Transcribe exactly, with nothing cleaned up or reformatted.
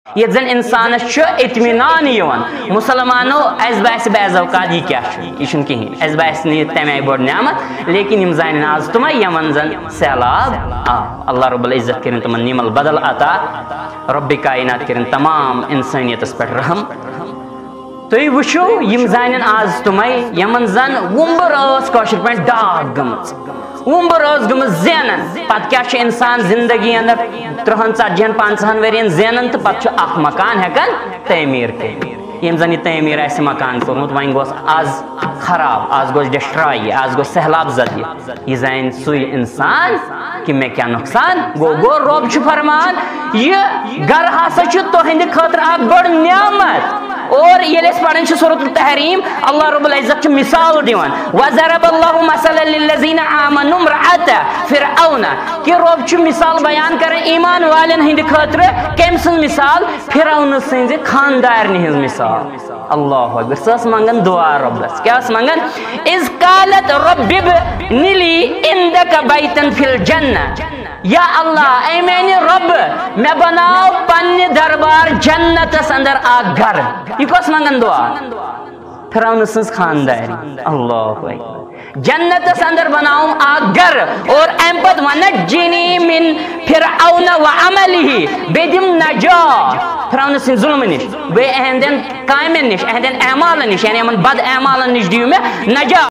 ییٚتہِ زن انسانس چھُ اطمینان یِوان، مسلمانو، اسہِ باسہِ بعض اوقات یہِ کیٛاہ چھُ، یہِ چھُنہٕ کِہیٖنۍ، اسہِ باسہِ نہٕ یہِ تمہِ آیہِ بٔڑ نعمت، لیکن یِم زانن آز تِمے یِمن زن سہلاب آو۔ اللہ رب العزت کٔرِن تِمن نعم البدل عطا، رب کائنات کٔرِن تمام انسٲنیتس پٮ۪ٹھ رحم۔ تُہۍ وٕچھِو، یِم زانن آز تِمے یِمن زن وُمبٕر ٲس کٲشِر پٲٹھۍ ڈاک گٔمٕژ، وُمبٕر ٲس گٔمٕژ زینان۔ پتہٕ کیٛاہ چھُ انسان زندگی اندر ترٕٛہن، ژتجی ہن، پنٛژاہن ؤرین زینان تہٕ پتہٕ چھُ اکھ مکان ہٮ۪کان تعمیٖر کٔرِتھ؟ ییٚمۍ زن یہِ تعمیٖر آسہِ مکان کوٚرمُت، وۄنۍ گوٚژھ آز خراب، آز گوٚژھ ڈسٹراے، آز گوٚژھ سہلاب زد یہِ۔ یہِ زانہِ سُے انسان کہِ مےٚ کیٛاہ نۄقصان گوٚو۔ گوٚو، رۄب چھُ فرمان، یہِ گرٕ ہسا چھُ تُہنٛدِ خٲطرٕ اکھ بٔڑ نعمت۔ اور ییٚلہِ أسۍ پران چھِ سورۃ التحریم، اللہ رب العزت چھُ مثال دِوان، وضرب اللہ مثلا للذین آمنوا امرأة فرعون، کہِ رۄب چھُ مثال بیان کران ایمان والٮ۪ن ہٕنٛدِ خٲطرٕ۔ کٔمۍ سٕنٛز مثال؟ فرعون سٕنٛزِ خاندارنہِ ہٕنٛز مثال۔ اللہ اکبر۔ سۄ ٲس منگان دعا رۄبس۔ کیٛاہ ٲس منگان؟ اذ قالت رب ابن لی عندک بیتا فی الجنہ۔ یا اللہ، اے میانہِ رۄب، مےٚ بناو پننہِ دربار جنتس اندر اکھ گرٕ۔ یہِ کۄس منگان دعا؟ فرعون سٕنٛز خاندارنہِ۔ اللہ اکبر۔ جنتس اندر بناوُم اکھ گرٕ اور امہِ پتہٕ ونجنی من فرعون و عملہ، بیٚیہِ دِم نجات فرعون سٕنٛدِ ظلمہٕ نِش، بیٚیہِ اہندٮ۪ن کامٮ۪ن نِش، اہندٮ۪ن اعمالن نِش، یعنی یِمن بد اعمالن نِش دِیِو مےٚ نجات۔